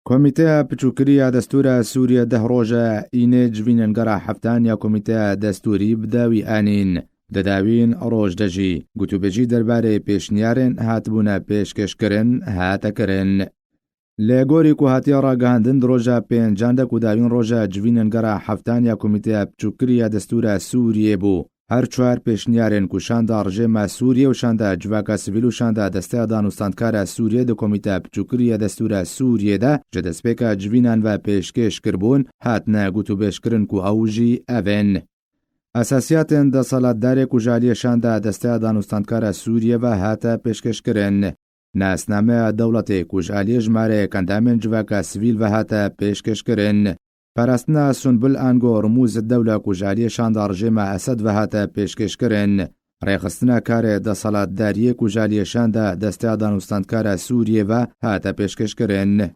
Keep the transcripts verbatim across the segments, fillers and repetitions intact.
Komîteya Piçûkirî ya Destûra Sûriyê deh roj e înê civînên gera heftan ya Komîteya Destûrî bi dawî anîn. Di dawîn roj de jî gotûbêjî derbarê pêşniyarên hatibûne pêşkêşkirin hate kirin. Lê gorî ku hatiye ragihandin, di roja pêncan de ku dawîn roja civînên gera heftan ya Komîteya Piçûkirî ya Destûra Sûriyê bû, her çar pêşniyarên ku şanda rejêma Sûriyê û şanda civaka sivîl û şanda Desteya Danûstandkara Sûriyê di Komîteya Piçûkirî ya Destûra Sûriyê de ji destpêka civînan ve pêşkêş kiribûn, hatine gotûbêjkirin ku ew jî ev in. Esasiyatên deselatdarê ku ji aliyê şanda Desteya Danûstandkara Sûriyê ve hate pêşkêşkirin. Nasnameya dewletê ku ji aliyê jimareyek endamên civaka sivîl ve hate pêşkêşkirin. Parastina Sunbul ango Rumûz Dewle ku ji aliyê şanda rejêma Esed ve hate pêşkêşkirin. Rêxistina karê deselatdariyê ku ji aliyê şanda Desteya Danûstandkara Sûriyê ve hate pêşkêşkirin.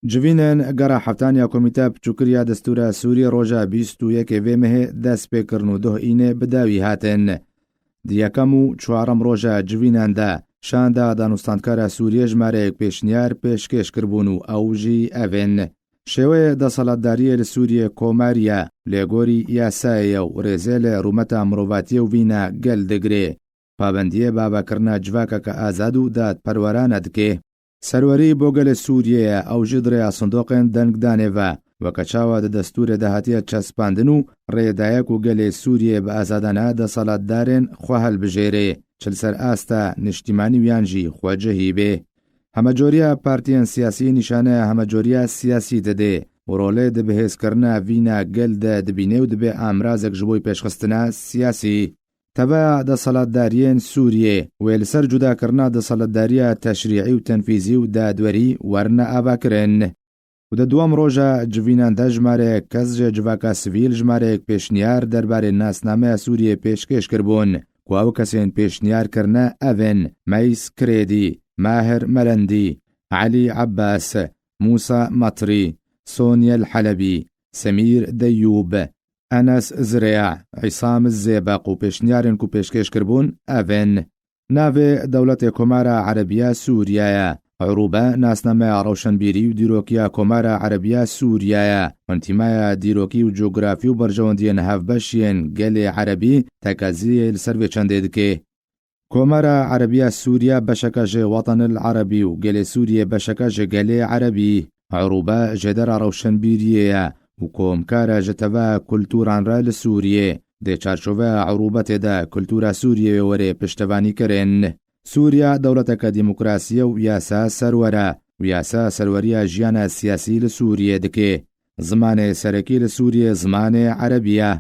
Civînên gera heftan ya Komîteya Piçûkirî ya Destûra Sûriyê roja bîst û yekê vê mehê dest pê kirin û duh înê bi dawî hatin. Di yekem û çarem roja civînan de şanda danûstandkara Sûriyê jimareyek pêşniyar pêşkêş kiribûn û ew jî ev in. Şêweyê deselatdariyê li Sûriyê komarî ye, lê gorî yasayê ye û rêzê li rûmeta mirovatiyê û vîna gel digirê. Pabendiyê bi avakirina civakeke azad û dadperwerane dike. Serwerî bo gelê Sûriyê ye, ew jî di rêya sindoqên dengdanê ve, weke çawa di destûrê de hatiye çespandin û rê daye ku gelê Sûriyê bi azadane deselatdarên xwe hilbijêrê, çi li ser asta niştîmanî û yan jî xwecihî bê. Hemecoriya partiyên siyasî nîşaneya hemecoriya siyasî dide û rolê di bihêzkirina vîna gel de dibîne û dibe amrazek ji bo pêşxistina siyasî. Tebeya deselatdariyên Sûriyê wê li ser cudakirina deselatdariya teşrî'î û tenfîzî û dadwerî werne avakirin. Û di duwem roja civînan de jimareyek kes ji civaka sivîl jimareyek pêşniyar derbarê nasnameya Sûriyê pêşkêş kiribûn, ku ew kesên pêşniyar kirine ev in: Meys Kirêdî, Mahir Melendî, Elî Ebbas, Mûsa Matrî, Sonyel Helebî, Semîr Deyûb, Enes Zireya, Îsam Zêbeq û pêşniyarên ku pêşkêş kiribûn ev in: Navê dewletê Komara Erebiya Sûriye ye. Urûbe nasnameya rewşenbîrî û dîrokiya Komara Erebiya Sûriye ye. Hûn tîmaya dîrokî û cografî û berjewendiyên hevbeş yên gelê Erebî tekeziyê li ser vê çendê dike. Komara Erebiya Sûriye beşeke ji Wetenil Erebî û gelê Sûriyê beşeke ji gelê Erebî. Urûbe jêdera rewşenbîriyê ye û komkare ji teva kulturan re li Sûriyê. Dê çarçoveya urûbetê de kultura Sûriyê wê were piştevanî kirin. Sûriye dewleteke demokrasî ye û yasa serwer e û yasa serweriya jiyana siyasî li Sûriyê dike. Zimanê serekî li Sûriyê zimanê erebî ye.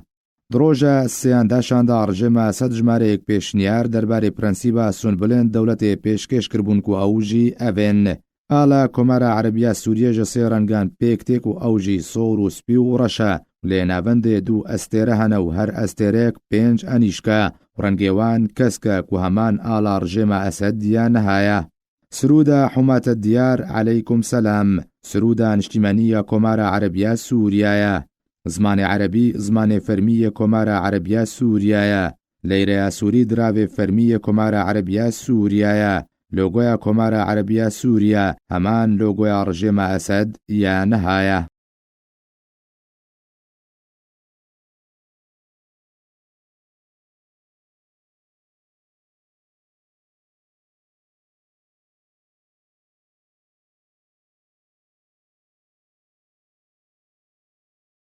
Di roja sêyan de şanda rejêma Esed jimareyek pêşniyar derbarê prensîba Sunbulên dewletê pêşkêş kiribûn ku ew jî ev in: Ala Komara Erebiya Sûriyê ji sê rengan pêk tê ku ew jî sor û spî û reş e. Lê navendê du estêre hene û her estêreyek pênc enîşka û rengê wan kesk e ku heman ala rejêma Esed ya niha ye. Sirûda Hûmate Diyar, eleykum selam. Sirûda niştîmanî ya Komara Erebiya Sûriye ye. Zimanê erebî zimanê fermî yê Komara Erebiya Sûriye ye. Leyreya Sûrî diravê fermî yê Komara Erebiya Sûriye ye. Logoya Komara Erebiya Sûriye heman logoya rejêma Esed ya niha ye.